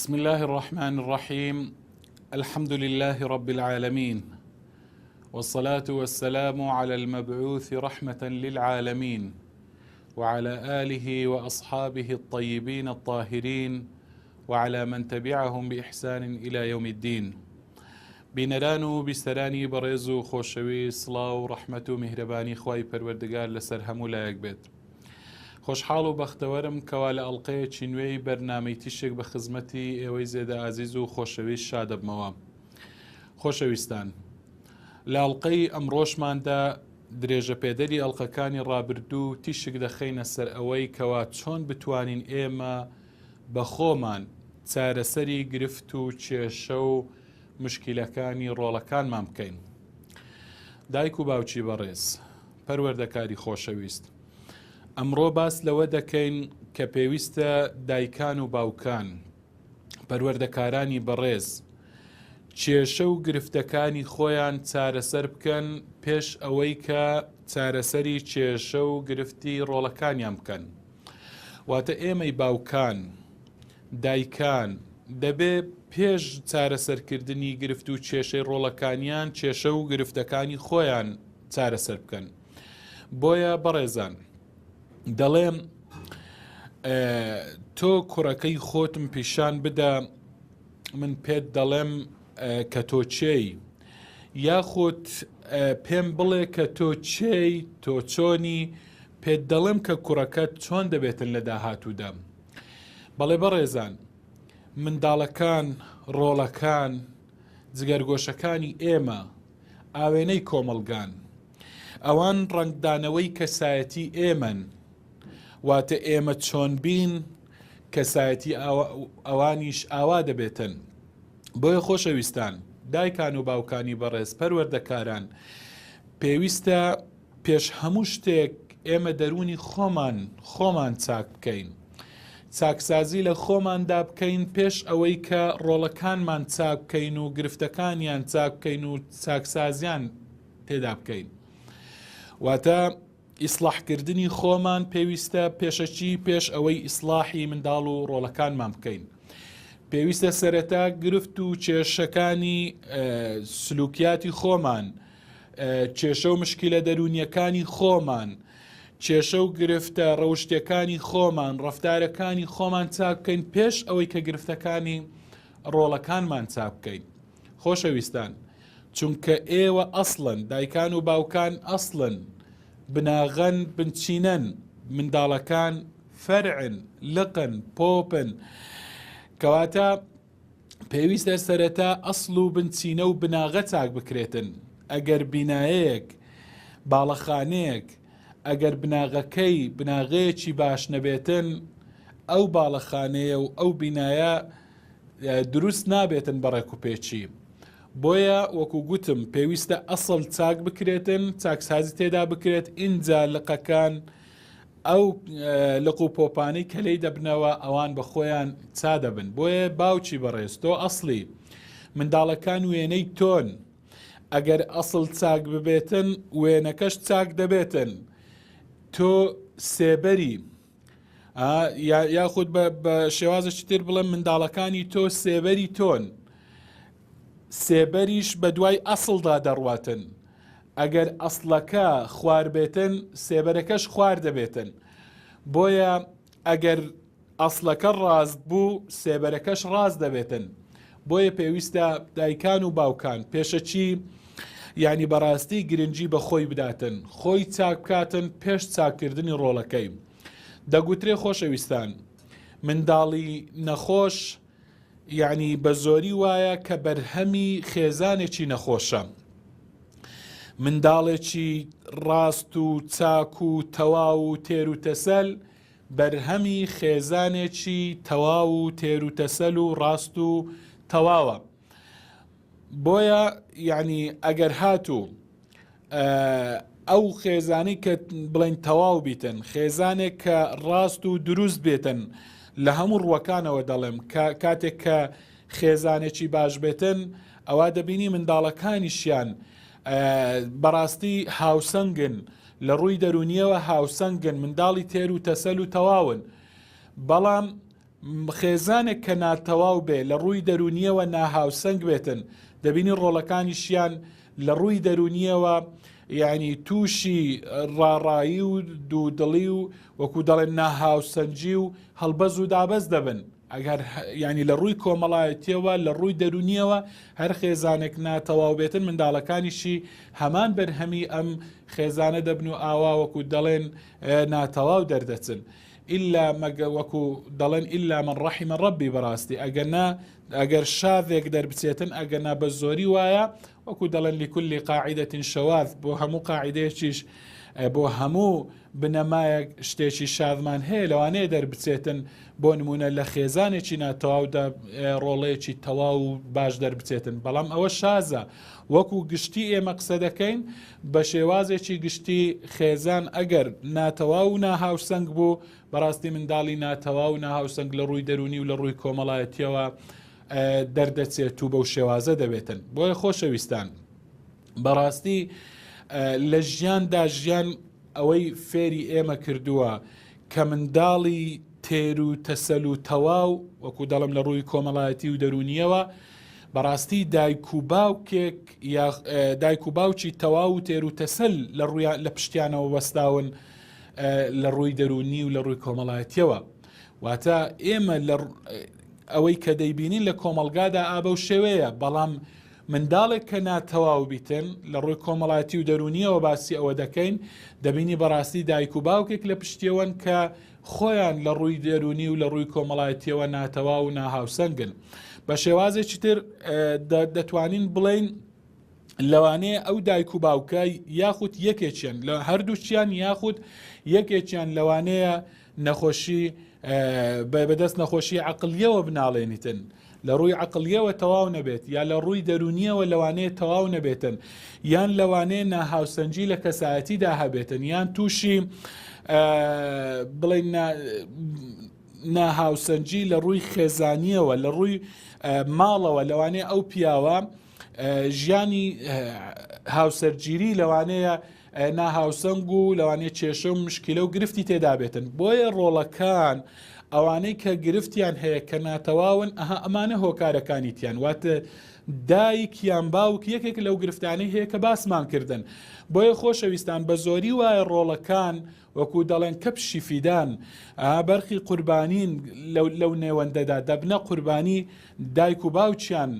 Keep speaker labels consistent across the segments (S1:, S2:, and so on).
S1: بسم الله الرحمن الرحیم الحمد لله رب العالمین والصلاة والسلام على المبعوث رحمة للعالمین وعلى آله وأصحابه الطيبين الطاهرين وعلى من تبعهم بإحسان إلى يوم الدين. بینەران و بیسەرانی بەڕێز و خۆشەویست سڵاو و ڕەحمەت و میهرەبانی خوای پەروەردگار لەسەر هەموو لایەک بێت. خۆشحاڵ و بەختەوەرم کەوا لە ئەڵقەیەکی نوێی بەرنامەی تیشک بە خزمەتی ئێوەی زێدە ئازیز و خۆشەویست شادەبمەوە. خۆشەویستان لە ئەڵقەی ئەمڕۆشماندا درێژەپێدەری ئەڵقەکانی ڕابردوو تیشک دەخەینە سەر ئەوەی کەوا چۆن بتوانین ئێمە بە خۆمان چارەسەری گرفت و کێشە و مشکیلەکانی ڕۆڵەکانمان بکەین. دایک و باوکی بەڕێز، پەروەردەکاری خۆشەویست، ئەمڕۆ باس لەوە دەکەین کە پێویستە دایکان و باوکان، پەروەردەکارانی بەڕێز، کێشە و گرفتەکانی خۆیان چارەسەر بکەن پێش ئەوەی کە چارەسەری کێشە و گرفتی ڕۆڵەکانیان بکەن. واتە ئێمەی باوکان، دایکان، دەبێ پێش چارەسەرکردنی گرفت و کێشەی ڕۆڵەکانیان کێشە و گرفتەکانی خۆیان چارەسەر بکەن. بۆیە بەڕێزان دەڵێم تۆ کوڕەکەی خۆتم پیشان بدە من پێت دەڵێم کە تۆ چێی یاخود پێم بڵێ کە تۆ چێی تۆ چۆنی پێت دەڵێم کە کوڕەکەت چۆن دەبێتن لە داهاتوودا. بەڵێ بەڕێزان منداڵەکان، ڕۆڵەکان، جگەرگۆشەکانی ئێمە ئاوێنەی کۆمەڵگان. ئەوان ڕەنگدانەوەی کەسایەتی ئێمەن. واتە ئێمە چۆن بین کەسایەتی ئەوانیش ئاوا دەبێتن. بۆیە خۆشەویستان، دایکان و باوکانی بەڕێز، پەروەردەکاران، پێویستە پێش هەموو شتێک ئێمە دەروونی خۆمان خۆمان چاک بکەین. چاکسازی لە خۆماندا بکەین پێش ئەوەی کە ڕۆڵەکانمان چاک بکەین و گرفتەکانیان چاک بکەین و چاکسازیان تێدا بکەین. واتە ئیسلاحکردنی خۆمان پێویستە پێشەکی پێش ئەوەی ئیسلاحی منداڵ و ڕۆڵەکانمان بکەین. پێویستە سەرەتا گرفت و کێشەکانی سلوکیاتی خۆمان، کێشە و مشکیلە دەروونیەکانی خۆمان، کێشە و گرفتە ڕەوشتیەکانی خۆمان، ڕەفتارەکانی خۆمان چاک بکەین پێش ئەوەی کە گرفتەکانی ڕۆڵەکانمان چاک بکەین. خۆشەویستان چونکە ئێوە ئەسڵن، دایکان و باوکان ئەسڵن، بناغەن، بنچینەن، منداڵەکان فەرعن، لقن، پۆپن. کەواتە پێویستە سەرەتا ئەسڵ و بنچینە و بناغە چاک بکرێتن. ئەگەر بینایەیەک، باڵەخانەیەک، ئەگەر بناغەکەی بناغەیەکی باش نەبێتن، ئەو باڵەخانەیە و ئەو بینایە دروست نابێتن بە ڕێکوپێکی. بۆیە وەکو گوتم پێویستە ئەسڵ چاک بکرێتن، چاکسازی تێدا بکرێت، ئینجا لقەکان ئەو لق و پۆپانەی کە لێی دەبنەوە ئەوان بە خۆیان چا دەبن. بۆیە باوکی بەڕێز تۆ ئەسڵی، منداڵەکان وێنەی تۆن، ئەگەر ئەسڵ چاک ببێتن وێنەکەش چاک دەبێتن. تۆ سێبەری یاخود بە شێوازێکی تر بڵێم منداڵەکانی تۆ سێبەری تۆن، سێبەریش بە دوای ئەسڵدا دەڕواتن، ئەگەر ئەسڵەکە خوار بێتن سێبەرەکەش خوار دەبێتن، بۆیە ئەگەر ئەسڵەکە ڕاست بوو سێبەرەکەش ڕاست دەبێتن، بۆیە پێویستە دایکان و باوکان پێشەکی یعنی بەڕاستی گرنگی بە خۆی بداتن، خۆی چاک بکاتن پێش چاککردنی ڕۆڵەکەی. دەگوترێ خۆشەویستان منداڵی نەخۆش یعنی بە زۆری وایە کە بەرهەمی خێزانێکی نەخۆشە. منداڵێکی ڕاست و چاک و تەواو و تێر و تەسەل بەرهەمی خێزانێکی تەواو و تێر و تەسەل و ڕاست و تەواوە. بۆیە یعنی ئەگەر هاتوو ئەو خێزانی کە بڵین تەواو بیتن خێزانێک کە ڕاست و دروست بێتن لە هەموو ڕوەکانەوە دەڵێم کە کاتێک کە خێزانێکی باش بێتن ئەوە دەبینی منداڵەکانیشیان بەڕاستی هاوسەنگن لە ڕووی دەرونیەوە هاوسەنگن منداڵی تێر و تەسەل و تەواون بەڵام. خێزانێک کە ناتەواو بێ لە ڕووی دەروونیەوە ناهاوسەنگ بێتن دەبینی ڕۆڵەکانیشیان لە ڕووی دەروونیەوە یعنی تووشی ڕاڕایی و دوودڵی و وەکو دەڵێن ناهاوسەنگی و هەڵبەز و دابەز دەبن. ئەگەر یانی لە ڕووی کۆمەڵایەتیەوە لە ڕووی دەرونیەوە هەر خێزانێک ناتەواو بێتن منداڵەکانیشی هەمان بەرهەمی ئەم خێزانە دەبن و ئاوا وەکو دەڵێن ناتەواو دەردەچن ئللا مەگە وەکو دەڵێن ئللا من ڕەحیمە ڕەبی بەڕاستی ئەگەر نا ئەگەر شاذێک دەربچێتن ئەگەر نا بە زۆری وایە وەکو دەڵێن لكل قاعدة شواذ بۆ هەموو قاعدەیەکیش بۆ هەموو بنەمایەک شتێکی شادمان هەیە لەوانەیە دەربچێتن بۆ نمونە لە خێزانێکی ناتەواودا ڕۆڵەیەکی تەواو و باش دەربچێتن بەڵام ئەوە شازە وەکو گشتی ئێمە قسە دەکەین بە شێوازێکی گشتی خێزان ئەگەر ناتەواو و ناهاوسەنگ بوو بەڕاستی منداڵی ناتەواو و ناهاوسەنگ لە ڕووی دەرونی و لە ڕووی کۆمەڵایەتیەوە دەردەچێت و بەو شێوازە دەبێتن بۆیە خۆشەویستان بەڕاستی لە ژیاندا ژیان ئەوەی فێری ئێمە کردووە کە منداڵی تێر و تەسەل و تەواو وەکو دەڵم لە ڕووی کۆمەڵایەتی و دەرونیەوە بەڕاستی دایک و باوکێک یا دایک و باوکی تەواو و تێر و تەسەل لە ڕوویان لە پشتیانەوە وەستاون لە ڕووی دەرونی و لە ڕووی کۆمەڵایەتیەوە واتە ئێمە لە ئەوەی کە دەیبینین لە کۆمەڵگادا ئابە و شێوەیە بەڵام منداڵێک کە ناتەواو بیتن لە ڕووی کۆمەڵایەتی و دەروونیەوە باسی ئەوە دەکەین دەبینی بەڕاستی دایک و باوکێک لە پشتیەوەن کە خۆیان لە ڕووی دەروونی و لە ڕووی کۆمەڵایەتیەوە ناتەواو و ناهاوسەنگن بە شێوازێکی تر دەتوانین بڵین لەوانەیە ئەو دایک و باوکە یاخود یەکێکیان لە هەردووچیان یاخود یەکێکیان لەوانەیە نەخۆشی بەدەست نەخۆشی عقلیەوە بناڵێنیتن لە ڕووی عەقڵیەوە تەواو نەبێت یا لە ڕووی دەروونیەوە لەوانەیە تەواو نەبێتن یان لەوانەیە ناهاوسەنگی لە کەسایەتیدا هەبێتن یان تووشی بڵێن ناهاوسەنگی لە ڕووی خێزانیەوە لە ڕووی ماڵەوە لەوانەیە ئەو پیاوە ژیانی هاوسەرگیری لەوانەیە ناهاوسەنگ و لەوانەیە کێشە و مشکلە و گرفتی تێدابێتن بۆیە ڕۆڵەکان ئەوانەی کە گرفتیان هەیە کە ناتەواون ئەها ئەمانە هۆکارەکانی تیان واتە دایک یان باوک یەکێک لەو گرفتانەی هەیە کە باسمان کردن بۆیە خۆشەویستان بە زۆری وایە ڕۆڵەکان وەکو دەڵێن کەپشی فیدان بەرخی قوربانین لەو نێوەندەدا دەبنە قوربانی دایک و باوکیان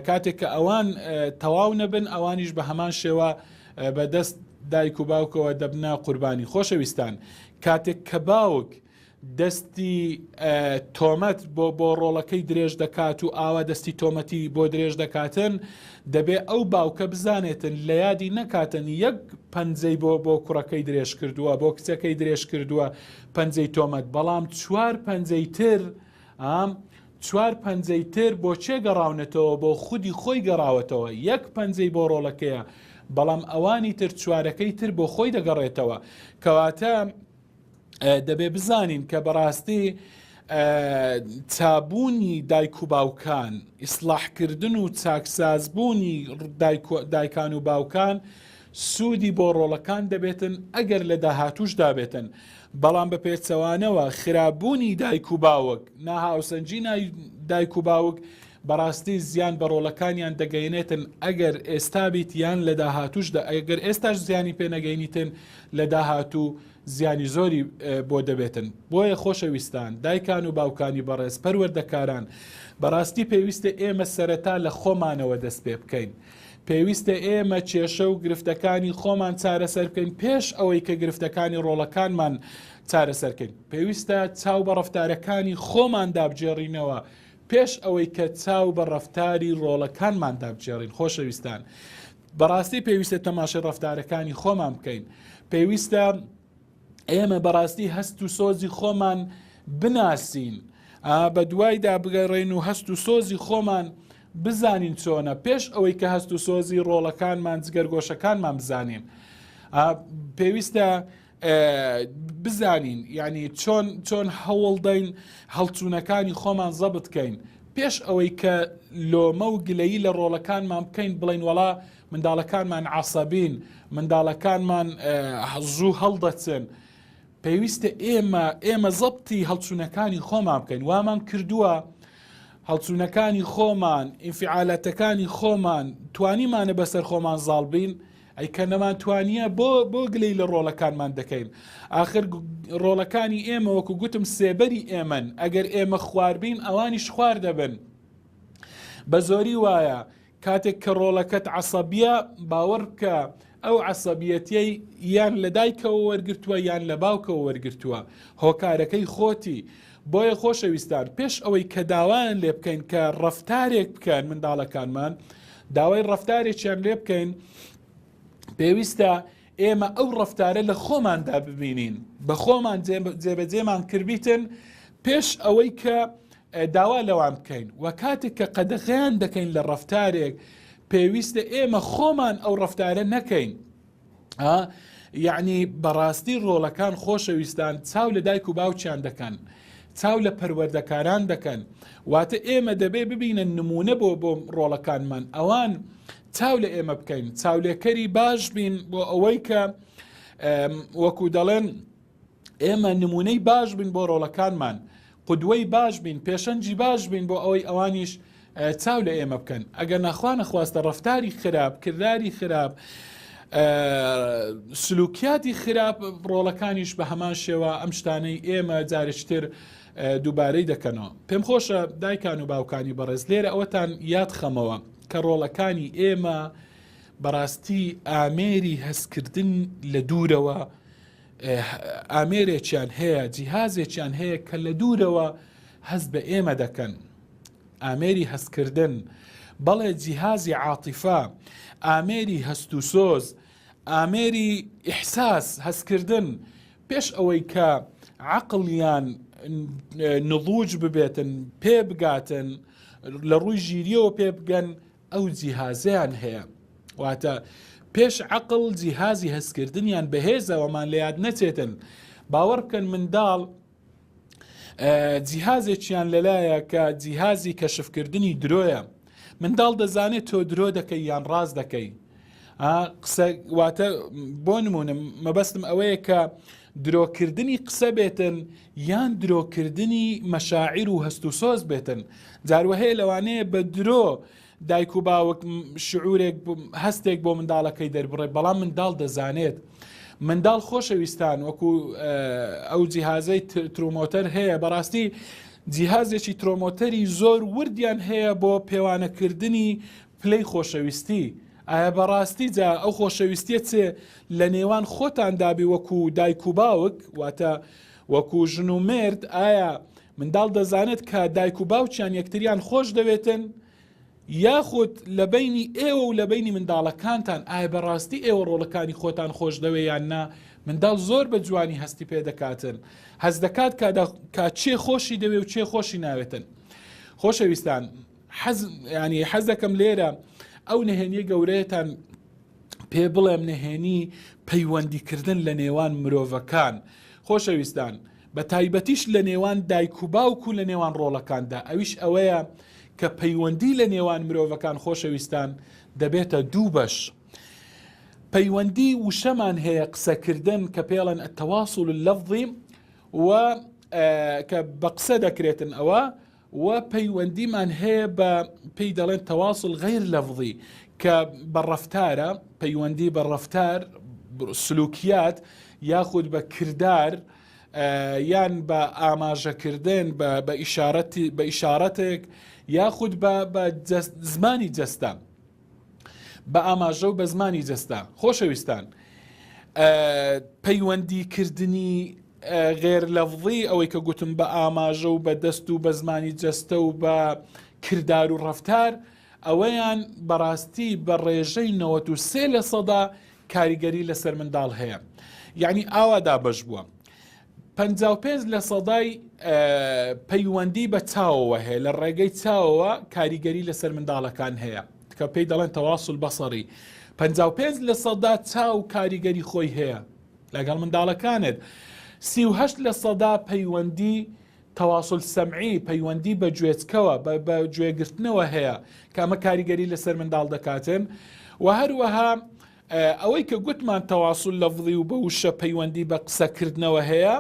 S1: کاتێک کە ئەوان تەواو نەبن ئەوانیش بە هەمان شێوە بە دەست دایک و باوکەوە دەبنە قوربانی خۆشەویستان کاتێک کە باوک دەستی تۆمەت بۆ بۆ ڕۆڵەکەی درێژ دەکات و ئاوا دەستی تۆمەتی بۆ درێژ دەکاتن دەبێ ئەو باوکە بزانێتن لە یادی نەکاتن یەک پەنجەی بۆ بۆ کوڕەکەی درێژ کردووە بۆ کچەکەی درێژ کردووە پەنجەی تۆمەت بەڵام چوار پەنجەی تر ئام چوار پەنجەی تر بۆ کێ گەڕاونەتەوە بۆ خودی خۆی گەڕاوەتەوە یەک پەنجەی بۆ ڕۆڵەکەیە بەڵام ئەوانی تر چوارەکەی تر بۆ خۆی دەگەڕێتەوە کەواتە دەبێ بزانین کە بەڕاستی چابوونی دایک و باوکان ئیسلاحکردن و چاکسازبوونی دایکان و باوکان سوودی بۆ ڕۆڵەکان دەبێتن ئەگەر لە داهاتووشدا بێتن، بەڵام بە پێچەوانەوە خراپبوونی دایک و باوک، ناهاوسەنگی دایک و باوک بەڕاستی زیان بە ڕۆڵەکانیان دەگەینێتن ئەگەر ئێستا بیت یان لە داهاتووشدا ئەگەر ئێستاش زیانی پێ نەگەینیتن لە داهاتوو زیانی زۆری بۆ دەبێتن بۆیە خۆشەویستان دایکان و باوکانی بەڕێز پەروەردەکاران بەڕاستی پێویستە ئێمە سەرەتا لە خۆمانەوە دەست پێ بکەین. پێویستە ئێمە کێشە و گرفتەکانی خۆمان چارەسەر بکەین پێش ئەوەی کە گرفتەکانی ڕۆڵەکانمان چارەسەر کەین. پێویستە چاو بە ڕەفتارەکانی خۆمان دابگێڕینەوە پێش ئەوەی کە چاو بە ڕەفتاری ڕۆڵەکانمان دابگێڕین. خۆشەویستان بەڕاستی پێویستە تەماشای ڕەفتارەکانی خۆمان بکەین. پێویستە ئێمە بەڕاستی هەست و سۆزی خۆمان بناسین بە دوایدا بگەڕێن و هەست و سۆزی خۆمان بزانین چۆنە پێش ئەوەی کە هەست و سۆزی ڕۆڵەکانمان جگەرگۆشەکانمان بزانین پێویستە بزانین یعنی چۆن چۆن هەوڵ دەین هەڵچوونەکانی خۆمان زەبت کەین پێش ئەوەی کە لۆمە و گلەیی لە ڕۆڵەکانمان بکەین بڵین وڵا منداڵەکانمان عەسەبین، منداڵەکانمان زوو هەڵدەچن. پێویستە ئێمە ئێمە زەبتی هەڵچوونەکانی خۆمان بکەین وامان کردووە هەڵچوونەکانی خۆمان ئینفعالاتەکانی خۆمان توانیمانە بەسەر خۆمان زاڵ بین ئەی کە نەمانتوانیە بۆ بۆ گلەی لە ڕۆڵەکانمان دەکەین ئاخر ڕۆڵەکانی ئێمە وەکو گوتم سێبەری ئێمەن ئەگەر ئێمە خواربین ئەوانیش خوار دەبن بە زۆری وایە کاتێک کە ڕۆڵەکەت عەسەبیە باوەڕ بکە ئەو عەسەبیەتیەی یان لە دایکەوە وەرگرتووە یان لە باوکەوە وەرگرتووە هۆکارەکەی خۆتی بۆیە خۆشەویستان پێش ئەوەی کە داوایان لێ بکەین کە ڕەفتارێک بکەن منداڵەکانمان داوای ڕەفتارێکیان لێ بکەین پێویستە ئێمە ئەو ڕەفتارە لە خۆماندا ببینین بە خۆمان جێبەجێمان کردبیتن پێش ئەوەی کە داوا لەوان بکەین و کاتێک کە قەدەغەیان دەکەین لە ڕەفتارێک پێویستە ئێمە خۆمان ئەو ڕەفتارە نەکەین یعنی بەڕاستی ڕۆڵەکان خۆشەویستان چاو لە دایک و باوکیان دەکەن چاو لە پەروەردەکاران دەکەن واتە ئێمە دەبێ ببینە نمونە بۆ بۆ ڕۆڵەکانمان ئەوان چاو لە ئێمە بکەین چاولێکەری باش بین بۆ ئەوەی کە وەکو دەڵێن ئێمە نمونەی باش بین بۆ ڕۆڵەکانمان قودوەی باش بین پێشەنگی باش بین بۆ ئەوەی ئەوانیش چاو لە ئێمە بکەن ئەگەر ناخوانە خواستە ڕفتاری خراپ کرداری خراپ سلوکیاتی خراپ ڕۆڵەکانیش بە هەمان شێوە ئەم شتانەی ئێمە جارشتر دووبارەی دەکەنەوە پێم خۆشە دایکان و باوکانی بەڕێز لێرە ئەوەتان یاد خەمەوە کە ڕۆڵەکانی ئێمە بەڕاستی ئامێری هەستکردن لە دوورەوە ئامێرێکیان هەیە جیهازێکیان هەیە کە لە دوورەوە هەست بە ئێمە دەکەن ئامێری هەستکردن بەڵێ جیهازی عاتیفە ئامێری هەست و سۆز ئامێری ئیحساس هەستکردن پێش ئەوەی کە عەقڵیان نضوج ببێتن پێ بگاتن لە ڕووی ژیریەوە پێ بگەن ئەو جیهازیان هەیە واتە پێش عەقڵ جیهازی هەستکردنیان بەهێزەوەمان لە یاد نەچێتن باوەڕ بکەن منداڵ جیهازێکیان لەلایە کە جیهازی کەشفکردنی درۆیە منداڵ دەزانێت تۆ درۆ دەکەی یان ڕاست دەکەی قسە واتە بۆ نمونە مەبەستم ئەوەیە کە درۆکردنی قسە بێتن یان درۆکردنی مەشاعیر و هەست و سۆز بێتن جاروە هەیە لەوانەیە بە درۆ دایک و باوک شعورێک هەستێک بۆ منداڵەکەی دەربڕێ بەڵام منداڵ دەزانێت منداڵ خۆشەویستان وەکو ئەو جیهازەی ترومۆتەر هەیە بەڕاستی جیهازێکی ترۆمۆتەری زۆر وردیان هەیە بۆ پێوانەکردنی پلەی خۆشەویستی ئایا بەڕاستی جا ئەو خۆشەویستیە چێ لە نێوان خۆتاندابی وەکو دایک و باوک واتە وەکو ژن و مێرد ئایا منداڵ دەزانێت کە دایک و باوکیان یەکتریان خۆش دەوێتن یاخود لە بەینی ئێوە و لە بەینی منداڵەکانتان ئایا بەڕاستی ئێوە ڕۆڵەکانی خۆتان خۆش دەوێ یان نا منداڵ زۆر بە جوانی هەستی پێ دەکاتن هەست دەکات کە چێ خۆشی دەوێ و چێ خۆشی ناوێتن خۆشەویستان حەز ینی حەز دەکەم لێرە ئەو نهێنیە گەورەیەتان پێ بڵێم نهێنی پەیوەندیکردن لە نێوان مرۆڤەکان خۆشەویستان بە تایبەتیش لە نێوان دایک و باوک و لە نێوان ڕۆڵەکاندا، ئەویش ئەوەیە کە پەیوەندی لە نێوان مرۆڤەکان خۆشەویستان دەبێتە دوو بەش. پەیوەندی وشەمان هەیە قسەکردن کە پێڵەن التواصل اللفظی و کە بە قسە دەکرێتن ئەوە و پەیوەندیمان هەیە بە پێی دەڵێن تواصل غیر لفظی کە بە ڕەفتارە پەیوەندی بە ڕەفتار سلوکیات یاخود بە کردار یان بە ئاماژەکردن بە ئیشارەتی بە ئیشارەتێک یاخود بە زمانی جەستە بە ئاماژە و بە زمانی جەستە خۆشەویستان پەیوەندیکردنی غێر لەفظی ئەوەی کە گوتم بە ئاماژە و بە دەست و بە زمانی جەستە و بە کردار و ڕەفتار ئەوەیان بەڕاستی بە ڕێژەی 93 لە سەدا کاریگەری لەسەر منداڵ هەیە یعنی ئاوا دابەش بووە 55 لە سەدای پەیوەندی بە چاوەوە هەیە لە ڕێگەی چاوەوە کاریگەری لەسەر منداڵەکان هەیە کە پێی دەڵێن تەواصل بەسەڕی 55 لە سەدا چاو کاریگەری خۆی هەیە لەگەڵ منداڵەکانت 38 لە سەدا پەیوەندی تواصل سمعی پەیوەندی بە گوێچکەوە بە گوێگرتنەوە هەیە کە ئەمە کاریگەری لەسەر منداڵ دەکاتن و هەروەها. ئەوەی کە گوتمان تەواسول لەفظی و بە وشە پەیوەندی بە قسەکردنەوە هەیە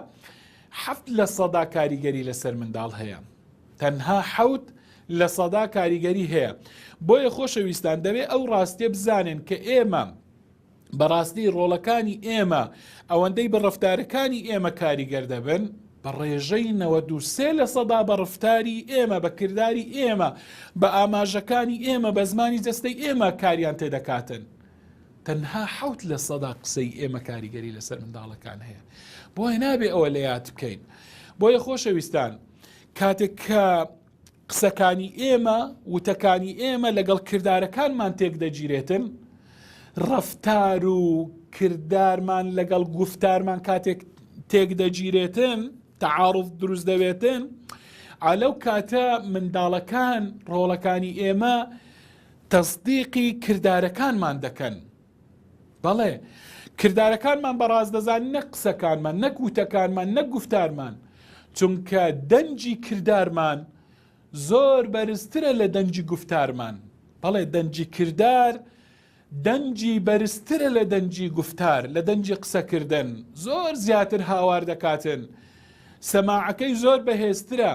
S1: 7% کاریگەری لەسەر منداڵ هەیە تەنها 7% کاریگەری هەیە بۆیە خۆشەویستان دەبێ ئەو ڕاستیە بزانن کە ئێمە بەڕاستی ڕۆڵەکانی ئێمە ئەوەندەی بە ڕەفتارەکانی ئێمە کاریگەر دەبن، بە ڕێژەی 93 لەسەدا بە ڕفتاری ئێمە، بە کرداری ئێمە، بە ئاماژەکانی ئێمە، بە زمانی جەستەی ئێمە کاریان تێدەکاتن. تەنها 7% قسەی ئێمە کاریگەری لەسەر منداڵەکان هەیە. بۆیە نابێ ئەوە لە یاد بکەین. بۆیە خۆشەویستان کاتێک کە قسەکانی ئێمە، وتەکانی ئێمە لەگەڵ کردارەکانمان تێکدەگیرێتن، ڕەفتار و کردارمان لەگەڵ گوفتارمان کاتێک تێکدەگیرێتن، تەعاڕوف دروست دەبێتن، ئا لەو کاتە منداڵەکان، ڕۆڵەکانی ئێمە تەسدیقی کردارەکانمان دەکەن. بەڵێ، کردارەکانمان بە ڕاست دەزانین نەک قسەکانمان، نەک وتەکانمان، نەک گوفتارمان. چونکە دەنگی کردارمان زۆر بەرزترە لە دەنگی گوفتارمان. بەڵێ، دەنگی کردار دەنگی بەرزترە لە دەنگی گوفتار، لە دەنگی قسەکردن. زۆر زیاتر هاوار دەکاتن. سەماعەکەی زۆر بەهێزترە.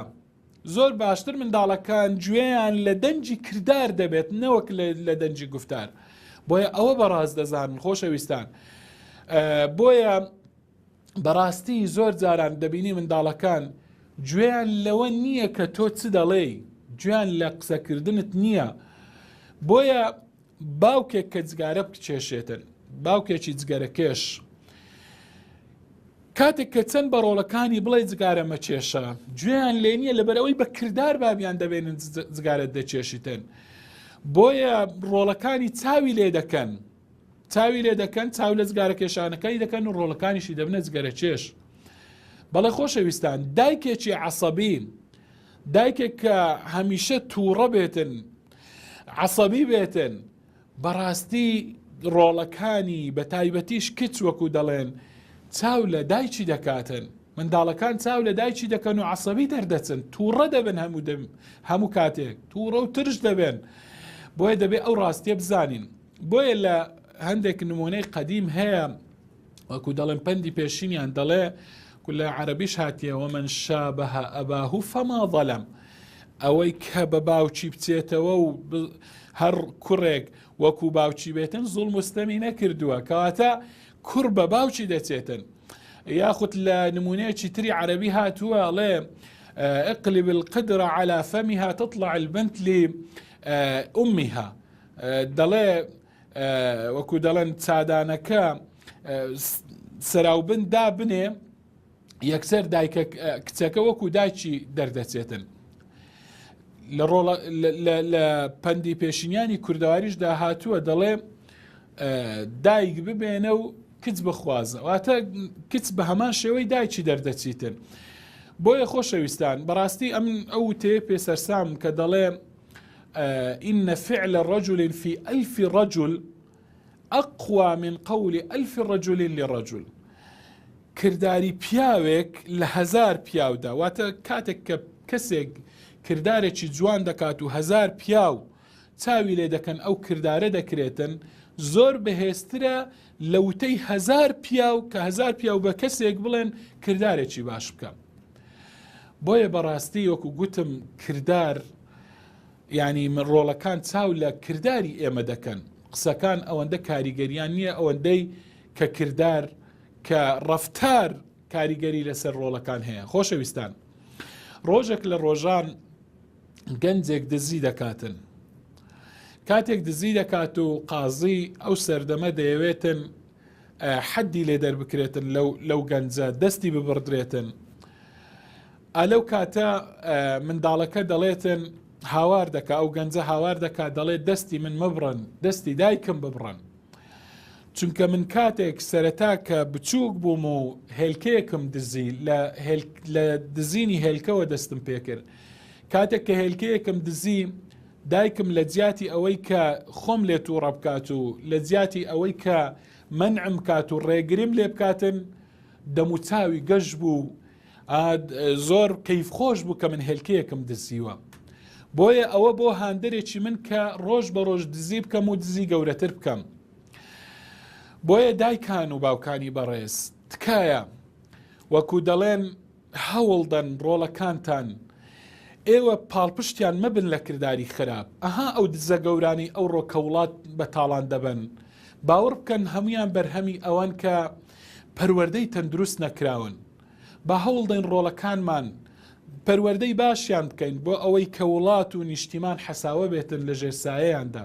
S1: زۆر باشتر منداڵەکان گوێیان لە دەنگی کردار دەبێت نەوەک لە دەنگی گوفتار بۆیە ئەوە بەڕاست دەزانن خۆشەویستان بۆیە بەڕاستی زۆر جاران دەبینی منداڵەکان گوێیان لەوە نییە کە تۆ چ دەڵێی گوێیان لە قسەکردنت نییە بۆیە باوکێک کە جگارە بکێشێتن، باوکێکی جگەرەکێش، کاتێک کە چەند بە ڕۆڵەکانی بڵێ جگارە مەکێشە، گوێیان لێ نییە لەبەرئەوەی بە کردار بابیان دەبێنن جگارە دەکێشیتن. بۆیە ڕۆڵەکانی چاوی لێ دەکەن، چاوی لێ دەکەن، چاو لە جگارە کێشانەکەی دەکەن و ڕۆڵەکانیشی دەبنە جگەرەکێش. بەڵێ خۆشەویستان، دایکێکی عەسەبی، دایکێک کە هەمیشە تووڕە بێتن، عەسەبی بێتن، بەڕاستی ڕۆڵەکانی بە تایبەتیش کچ وەکو دەڵێن چاو لە دایکی دەکاتن، منداڵەکان چاو لە دایکی دەکەن و عەسەبی دەردەچن، تووڕە دەبن هەموو دەم هەموو کاتێک تووڕە و ترش دەبن. بۆیە دەبێ ئەو ڕاستیە بزانین. بۆیە لە هەندێک نمونەی قەدیم هەیە وەکو دەڵێن پەندی پێشینیان دەڵێ لە عەربیش هاتیە ومن شابه أباه فما ظلم ئەوەی کە بە باوکی بچێتەوە و هەر کوڕێک وەکو باوکی بێتن زوڵم و ستەمی نەکردووە کەواتە کوڕ بە باوکی دەچێتن یاخود لە نمونەیەکی تری عەربی هاتووە ئەڵێ اقلب القدر على فمها تطلع البنت لأمها دەڵێ وەکو دەڵێن چادانەکە سەراوبن دابنێ یەکسەر دایکە کچەکە وەکو دایکی دەردەچێتن لە ڕۆڵە لە پەندی پێشینیانی کوردەواریشدا هاتووە دەڵێ دایک ببێنە و کچ بخوازە واتە کچ بە هەمان شێوەی دایکی دەردەچیتن بۆیە خۆشەویستان بەڕاستی ئەم ئەو تێ پێسەرسام کە دەڵێ إن فعل رجل في ألف رجل أقوى من قول ألف رجل لرجل کرداری پیاوێک لە هەزار پیاودا واتە کاتێک کە کەسێک کردارێکی جوان دەکات و هەزار پیاو چاوی لێ دەکەن ئەو کردارە دەکرێتن زۆر بەهێزترە لە وتەی هەزار پیاو کە هەزار پیاو بە کەسێک بڵێن کردارێکی باش بکە بۆیە بەڕاستی وەکو گوتم کردار یعنی من ڕۆڵەکان چاو لە کرداری ئێمە دەکەن قسەکان ئەوەندە کاریگەریان نییە ئەوەندەی کە کردار کە ڕەفتار کاریگەری لەسەر ڕۆڵەکان هەیە خۆشەویستان ڕۆژێک لە ڕۆژان گەنجێک دزی دەکاتن کاتێک دزی دەکات و قازی ئەو سەردەمە دەیەوێتن حەدی لێ دەربکرێتن لەو لەو گەنجە دەستی ببڕدرێتن ئا لەو کاتە منداڵەکە دەڵێتن هاوار دەکا ئەو گەنجە هاوار دەکا دەڵێت دەستی من مبڕن دەستی دایکم ببڕن چونکە من کاتێک سەرەتا کە بچووک بووم و هێلکەیەکم دزی لە دزینی هێلکەوە دەستم پێکرد کاتێک کە هێلکەیەکم دزی دایکم لە جیاتی ئەوەی کە خۆم لێ تووڕە بکات و لە جیاتی ئەوەی کە مەنعم کات و ڕێگریم لێ بکاتن دەموچاوی گەش بوو زۆر کەیف خۆش بوو کە من هێلکەیەکم دزیوە. بۆیە ئەوە بۆ هاندەرێکی من کە ڕۆژ بە ڕۆژ دزی بکەم و دزی گەورەتر بکەم. بۆیە دایکان و باوکانی بەڕێز تکایە وەکو دەڵێن هەوڵدەن ڕۆڵەکانتان ئێوە پاڵپشتیان مەبن لە کرداری خراپ ئەها ئەو دزە گەورانەی ئەوڕۆ کە وڵات بە تاڵان دەبەن باوەڕ بکەن هەمویان بەرهەمی ئەوەن کە پەروەردەی تەندروست نەکراون با هەوڵدەین ڕۆڵەکانمان پەروەردەی باشیان بکەین بۆ ئەوەی کە وڵات و نیشتیمان حەساوە بێتن لە ژێر سایەیاندا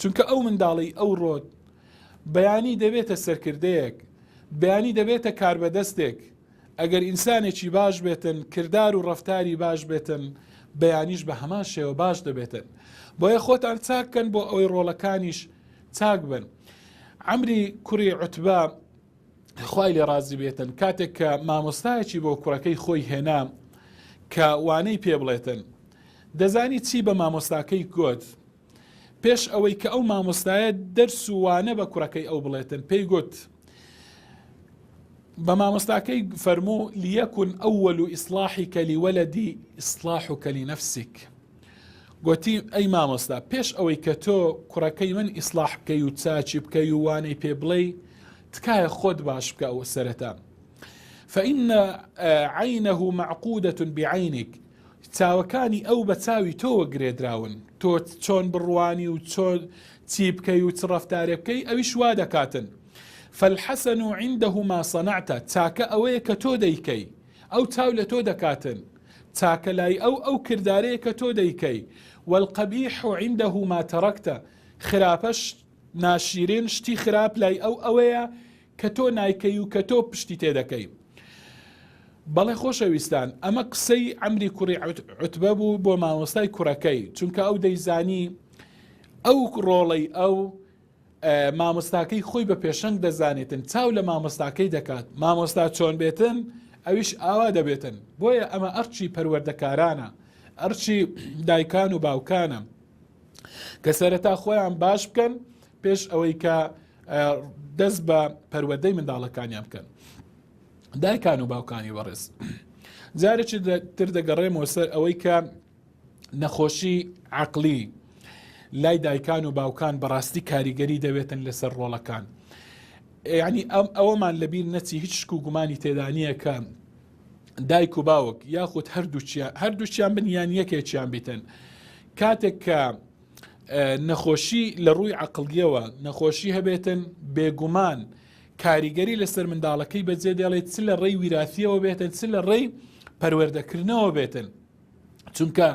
S1: چونکە ئەو منداڵەی ئەوڕۆ بەیانی دەبێتە سەرکردەیەک بەیانی دەبێتە کاربەدەستێک ئەگەر ئینسانێکی باش بێتن کردار و ڕەفتاری باش بێتن بەیانیش بە هەمان شێوە باش دەبێتن بۆیە خۆتان چاک کەن بۆ ئەوەی ڕۆڵەکانیش چاک بن عەمری کوڕی عوتبە خوای لێ ڕازی بێتن کاتێک کە مامۆستایەکی بۆ کوڕەکەی خۆی هێنا کە وانەی پێ بڵێتن دەزانی چی بە مامۆستاکەی گوت پێش ئەوەی کە ئەو مامۆستایە دەرس و وانە بە کوڕەکەی ئەو بڵێتن پێی گوت بە مامۆستاکەی فەرموو لیەکن ئەول و ئیسلاحی کەلی وەلەدی ئیسلاح و کەلی نەفسیک گوتی ئەی مامۆستا پێش ئەوەی کە تۆ کوڕەکەی من ئیسلاح بکەی و چاچی بکەی و وانەی پێ بڵێی تکایە خۆت باش بکە ئەوە سەرەتا فإن عينه معقودة بعينك چاوەکانی ئەو بە چاوی تۆوە گرێدراون تۆ چۆن بڕوانی و چۆن چی بکەی و چ ڕەفتارێ بکەی ئەویش وا دەکاتن فالحسن عنده ما صنعت چاکە ئەوەیە کە تۆ دەیکەی ئەو چاو لە تۆ دەکاتن چاکە لای ئەو ئەو کردارەیە کە تۆ دەیکەی والقبیح عنده ما ترکت خراپەش ناشیرین شتی خراپ لای ئەو ئەوەیە کە تۆ نایکەی و کە تۆ پشتی تێدەکەی بەڵێ خۆشەویستان ئەمە قسەی عەمری کوڕی عوتبە بوو بۆ مامۆستای کوڕەکەی چونکە ئەو دەیزانی ئەو ڕۆڵەی ئەو مامۆستاکەی خۆی بە پێشەنگ دەزانێتن چاو لە مامۆستاکەی دەکات مامۆستا چۆن بێتن ئەویش ئاوا دەبێتن بۆیە ئەمە ئەرچی پەروەردەکارانە ئەرچی دایکان و باوکانە کە سەرەتا خۆیان باش بکەن پێش ئەوەی کە دەست بە پەروەردەی منداڵەکانیان بکەن دایکان و باوکانی بەڕێز جارێکی تر دەگەڕێمەوە سەر ئەوەی کە نەخۆشی عقلی لای دایکان و باوکان بەڕاستی کاریگەری دەبێتن لەسەر ڕۆڵەکان ینی ئەم ئەوەمان لەبیر نەچی هیچ شک و گومانی تێدانە کە دایک و باوک یاخود هەردووچیان هەردووچیان بن یان یەکێکیان بیتن کاتێک کە نەخۆشی لە ڕووی عقلیەوە نەخۆشی هەبێتن بێگومان کاریگەری لەسەر منداڵەکەی بەجێ دێڵێت چ لە ڕێی ویراتیەوە بێتن چ لە ڕێی پەروەردەکردنەوە بێتن چونکە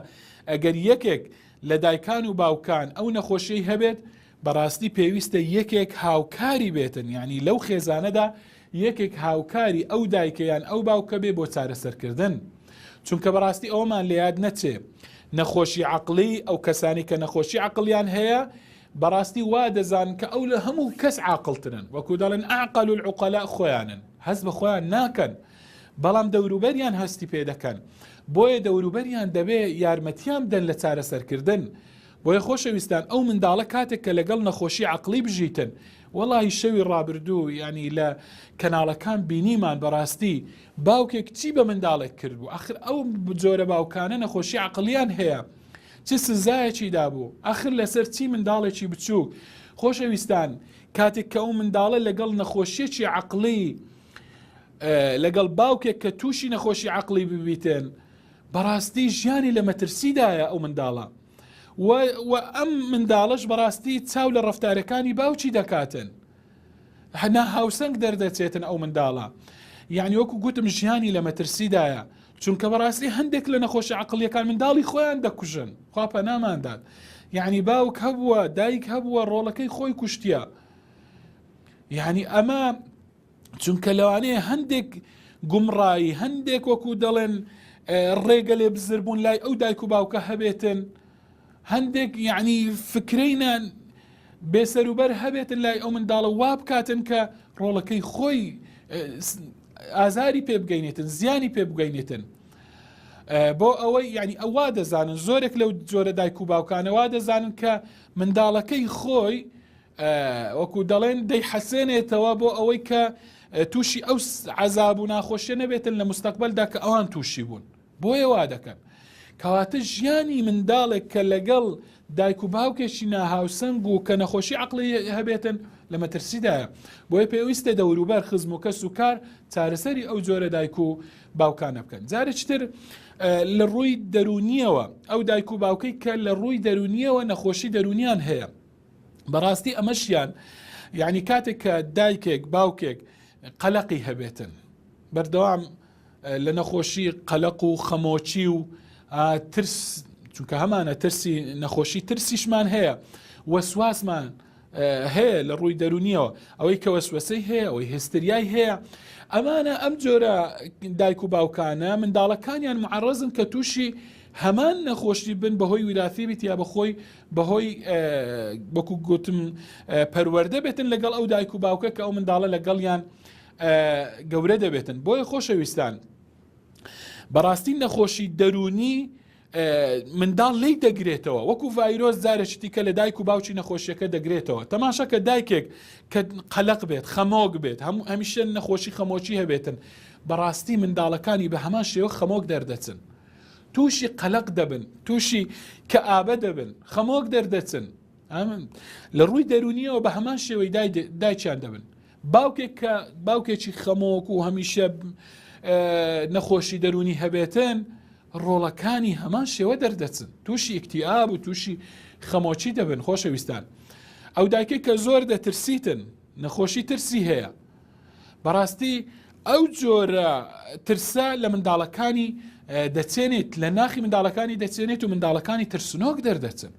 S1: ئەگەر یەکێک لە دایکان و باوکان ئەو نەخۆشیی هەبێت بەڕاستی پێویستە یەکێک هاوکاری بێتن یعنی لەو خێزانەدا یەکێک هاوکاری ئەو دایکە یان ئەو باوکە بێ بۆ چارەسەرکردن چونکە بەڕاستی ئەومان لە یاد نەچێ نەخۆشی عقلی ئەو کەسانی کە نەخۆشی عقلیان هەیە بەڕاستی وا دەزانن کە ئەو لە هەموو کەس عاقڵترن وەکو دەڵێن ئەعقل العقلاء خۆیانن هەست بە خۆیان ناکەن بەڵام دەوروبەریان هەستی پێ دەکەن بۆیە دەوروبەریان دەبێ یارمەتیان بدەن لە چارەسەرکردن بۆیە خۆشەویستان ئەو منداڵە کاتێک کە لەگەڵ نەخۆشی عقلی بژیتن وەڵی شەوی ڕابردوو ینی لە کەناڵەکان بینیمان بەڕاستی باوکێک چی بە منداڵێک کردبوو ئەخر ئەو جۆرە باوکانە نەخۆشی عقلیان هەیە چ سزایەکی دابوو ئەخر لەسەر چی منداڵێکی بچووک خۆشەویستان کاتێک کە ئەو منداڵە لەگەڵ نەخۆشیەکی عقلی لەگەڵ باوکێک کە تووشی نەخۆشی عقلی ببیتن بەڕاستی ژیانی لە مەترسیدایە ئەو منداڵە و ئەم منداڵەش بەڕاستی چاو لە ڕفتارەکانی باوکی دەکاتن هەنا هاوسەنگ دەردەچێتن ئەو منداڵە یعنی وەکو گوتم ژیانی لە مەترسیدایە چونکە بەڕاستی هەندێک لە نەخۆشی عقلیەکان منداڵی خۆیان دەکوژن خوا پەناماندات یعنی باوک هەبووە دایک هەبووە ڕۆڵەکەی خۆی کوشتیە یعنی ئەمە چونکە لەوانەیە هەندێک گومڕایی هەندێک وەکو دەڵێن ڕێگە لێ بزربوون لای ئەو دایک و باوکە هەبێتن هەندێک یعنی فکرەی بێسەروبەر هەبێتن لای ئەو منداڵە وا بکاتن کە ڕۆڵەکەی خۆی ئازاری پێ بگەینێتن زیانی پێ بگەینێتن بۆ ئەوەی یعنی ئەووا دەزانن زۆرێک لەو جۆرە دایک و باوکانەوە دەزانن کە منداڵەکەی خۆی وەکو دەڵێن دەیحەسێنێتەوە بۆ ئەوەی کە تووشی ئەو عەزاب و ناخۆشیە نەبێتن لە مستەقبلدا کە ئەوان تووشی بوون بۆیە وا دەکەن. کەواتە ژیانی منداڵێک کە لەگەڵ دایک و باوکێکی ناهاوسەنگ و کە نەخۆشی عەقڵی هەبێتن لە مەترسیدایە. بۆیە پێویستە دەوروبەر، خزم و کەس و کار چارەسەری ئەو جۆرە دایک و باوکانە بکەن. جارێکی تر لە ڕووی دەروونیەوە ئەو دایک و باوکەی کە لە ڕووی دەروونیەوە نەخۆشی دەروونیان هەیە بەڕاستی ئەمەشیان یعنی کاتێک کە دایکێک باوکێک قەلەقی هەبێتن بەردەوام لە نەخۆشی قەلەق و خەمۆکی و ترس چونکە هەمانە ترسی نەخۆشی ترسیشمان هەیە وەسواسمان هەیە لە ڕووی دەرونیەوە ئەوەی کە وەسوەسەی هەیە ئەوەی هستریای هەیە ئەمانە ئەم جۆرە دایک و باوکانە منداڵەکانیان معرەزن کە تووشی هەمان نەخۆشی بن بەهۆی ویراثی بیت یا بەخۆی بەهۆی وەکو گوتم پەروەردە بێتن لەگەڵ ئەو دایک و باوکە کە ئەو منداڵە لەگەڵیان گەورە دەبێتن بۆیە خۆشەویستان بەڕاستی نەخۆشی دەرونی منداڵ لی دەگرێتەوە وەکو ڤایرۆس جارێکی دیکە لە دایک و باوکی نەخۆشیەکە دەگرێتەوە تەماشا کە دایکێک کە قەلق بێت خەمۆک بێت هەموو هەمیشە نەخۆشی خەمۆکی هەبێتن بەڕاستی منداڵەکانی بە هەمان شێوە خەمۆک دەردەچن تووشی قەلق دەبن تووشی کە ئابە دەبن خەمۆک دەردەچن لە ڕووی دەرونیەوە بە هەمان شێوەی دایکیان دەبن باوکێک کە باوکێکی خەمۆک و هەمیشە نەخۆشی دەرونی هەبێتن ڕۆڵەکانی هەمان شێوە دەردەچن تووشی ئیکتیاب و تووشی خەمۆکی دەبن خۆشەویستان ئەو دایکێک کە زۆر دەترسیتن نەخۆشی ترسی هەیە بەڕاستی ئەو جۆرە ترسە لە منداڵەکانی دەچێنێت لە ناخی منداڵەکانی دەچێنێت و منداڵەکانی ترسنۆک دەردەچن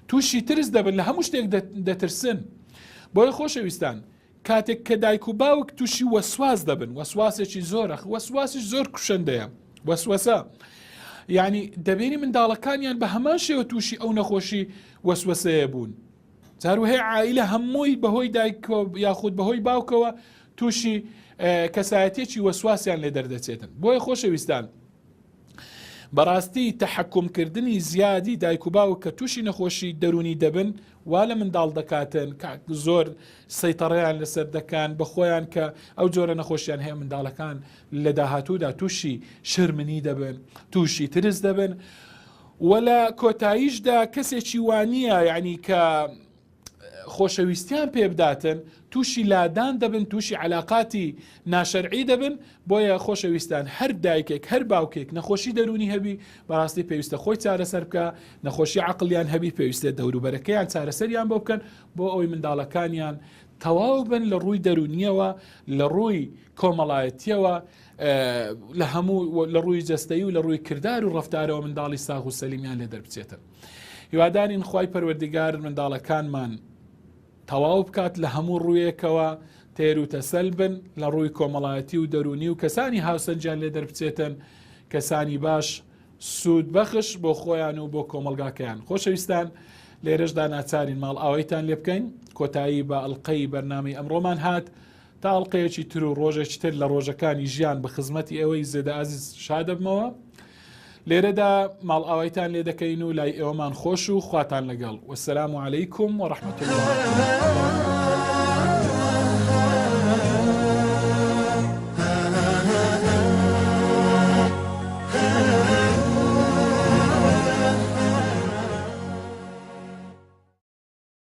S1: تووشی ترس دەبن لە هەموو شتێک دەترسن بۆیە خۆشەویستان کاتێک کە دایک و باوک تووشی وەسواس دەبن وەسواسێکی زۆرە وەسواسی زۆر کوشندەیە وەسوەسە یعنی دەبینی منداڵەکانیان بە هەمان شێوە تووشی ئەو نەخۆشی وەسوەسەیە بوون جاروهەیە عائیلە هەمووی بەهۆی دایک یاخود بەهۆی باوکەوە تووشی کەسایەتێکی وەسواسیان لێ دەردەچێتن بۆیە خۆشەویستان بەڕاستی تەحەکوم کردنی زیادی دایک و باوک کە تووشی نەخۆشی دەروونی دەبن وا لە منداڵ دەکاتن کە زۆر سەیتەڕەیان لەسەر دەکەن بە خۆیان کە ئەو جۆرە نەخۆشیان هەیە منداڵەکان لە داهاتوودا تووشی شەرمنی دەبن تووشی ترس دەبن و لە کۆتاییشدا کەسێکی وانە یعنی کە خۆشەویستیان پێ بداتن تووشی لادان دەبن تووشی علااقاتی ناشەرعی دەبن بۆیە خۆشەویستان هەر دایکێک هەر باوکێک نەخۆشی دەرونی هەبی بەڕاستی پێویستە خۆی چارەسەر بکە نەخۆشی عقلیان هەبی پێویستە دەوروبەرەکەیان چارەسەریان بۆ بکەن بۆ ئەوەی منداڵەکانیان تەواو بن لە ڕووی دەرونیەوە لە ڕووی کۆمەڵایەتیەوە لە هەموو لە ڕووی جەستەیی و لە ڕووی کردار و ڕفتارەوە منداڵی ساغ و سەلیمیان لێ دەربچێتن. هیوادارین خوای پەروەردگار منداڵەکانمان تەواو بکات لە هەموو ڕوویەکەوە تێر و تەسەل بن لە ڕووی کۆمەڵایەتی و دەرونی و کەسانی هاوسەنجیان لێ دەربچێتن کەسانی باش سوود بەخش بۆ خۆیان و بۆ کۆمەڵگاکەیان خۆشەویستان لێرەشدا ناچارین ماڵ ئاوایتان لێ بکەین کۆتایی بە ئەڵلقەی بەرنامەی ئەمڕۆمان هات تا ئەڵقەیەکی تر و ڕۆژێکی تر لە ڕۆژەکانی ژیان بە خزمەتی ئێوەی زێدە ئازیز شادەبمەوە لێرەدا ماڵئاوایتان لێ دەکەین و لای ئێوەمان خۆش و خواتان لەگەڵ وەسەلام عەلەیکم وەڕەحمەت الله.